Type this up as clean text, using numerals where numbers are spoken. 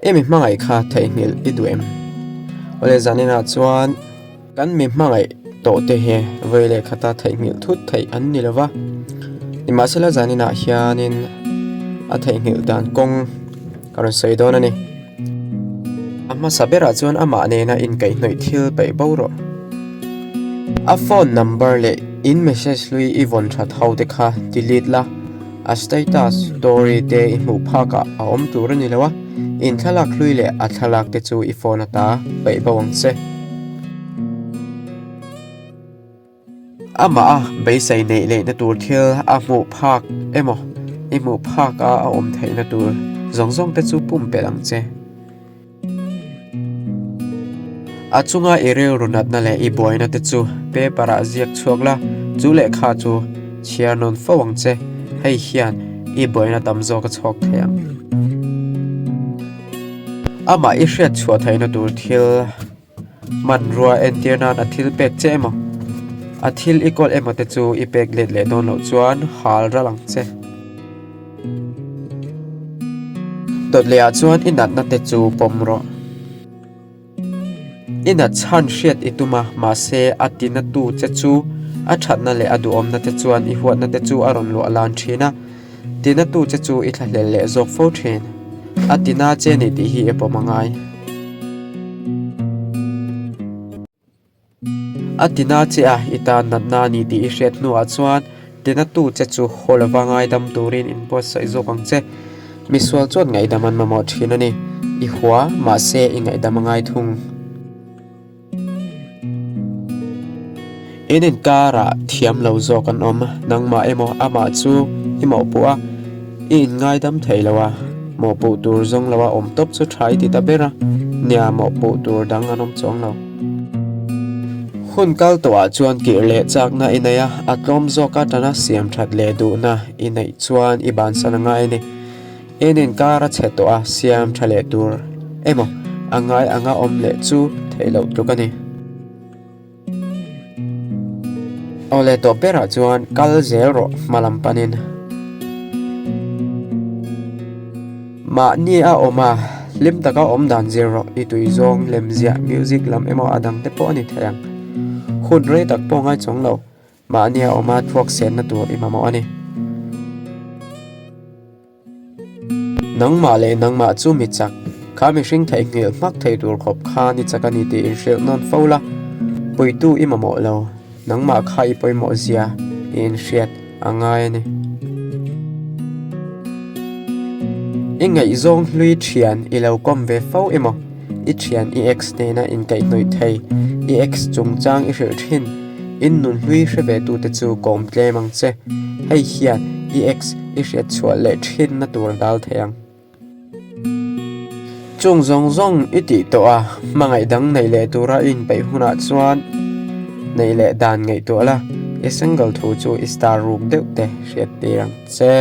I mi hmangaih kha theihnghilh i duh em? Awle zaninah chuan kan mi hmangaih tawh te hi vawi leh khata theihnghilh thut theih an ni lova. Nimahsela zaninah hianin a theihnghilh dan kawng ka rawn sawi dawn a ni. A hmasa berah chuan amah nena inkaihhnawih thil peih bo rawh. A phone number leh in message hlui i vawn that ho te kha delete la. A status story te i hmuh phakah a awm tur a ni lo a, in thlalak hlui leh a thlalak te chu i phone ata peih bo ang che. Amah a beisei neih lehna tur thil a hmuh phak emaw i hmuh phaka a awm theihna tur zawng zawng te chu pumpelh ang che. A chunga i rilru natna leh i buaina te chu paper ah ziak chhuak la, chu lehkha chu chhiar nawn fo ang che, hei hian i buaina tam zawk a chhawk thei ang. Amah i hriat chhuah theihna tur thil hmanrua entir nan a thil pek che emaw, a thil i kawl emaw te chu i pek let leh dawn loh chuan hal ral ang che. Dawt lehah chuan i natna te chu pawm rawh. I nat chhan hriat i tum a, mahse a tina tu che chu a thatna leh a duhawmna te chuan i huatna te chu a rawn luah lan thin a, tina tu che chu i thlahlel leh zawk fo thin. A tina che ni tih hi i pawm a ngai. A tina che a, i tan natna a ni tih i hriat hnuah chuan tinatu che chu haw lova ngaidam turin inbuatsaih zawk ang che. Misual chuan ngaihdam an mamawh thin a ni. I hua, mahse i ngaihdam a ngai thung. In inkarah thiam lo zawk an awm, nangmah emaw amah chu i mawhpuh a, i inngaidam thei lo a, mawhpuh tur zawng loa awm tawp chu tha i ti ta ber a, nia mawhpuh tur dang an awm chuang lo. Hun kal tawhah chuan kir leh chakna i nei a, a tlawm zawk atana siam that leh duhna i neih chuan i bansan a ngai a ni. En inkar a chhe tawh a, siam tha leh tur emaw a ngai anga awm leh chu theih loh tluk a ni. Aw leh tawh berah chuan kal zel rawh hma lam panin. Mahni a awm a, hlim taka awm dan zir rawh, i tui zawng, lem ziah, music lam emaw a dang te pawh a ni thei ang. Hun rei tak pawh ngai chawng lo, mahni a awm a thluak senna tur i mamawh a ni. Nangmah leh nangmah chu mi chak, kha mihring theihnghilh hmak thei tur khawp khan i chak a ni tih inhrilh nawn fo la, puitu i mamawh lo, nangmah kha i pawimawh zia i inhriat a ngai a ni. I ngaihzawng hlui thian i lo kawm ve fo emaw? I thian i ex nena inkaihhnawih thei, i ex chungchang i hrilh thin, in nun hlui hre ve tute chu kawm tlem ang che. Hei hian i ex i hriat chhuah leh thinna tur a dal thei ang. Chung zawng zawng i tih tawh a, hmangaih dang neih leh tura i inpeih hunah chuan neih leh dan ngaihtuah la, i single thu chu i star ruk deuh te hriat tir ang che.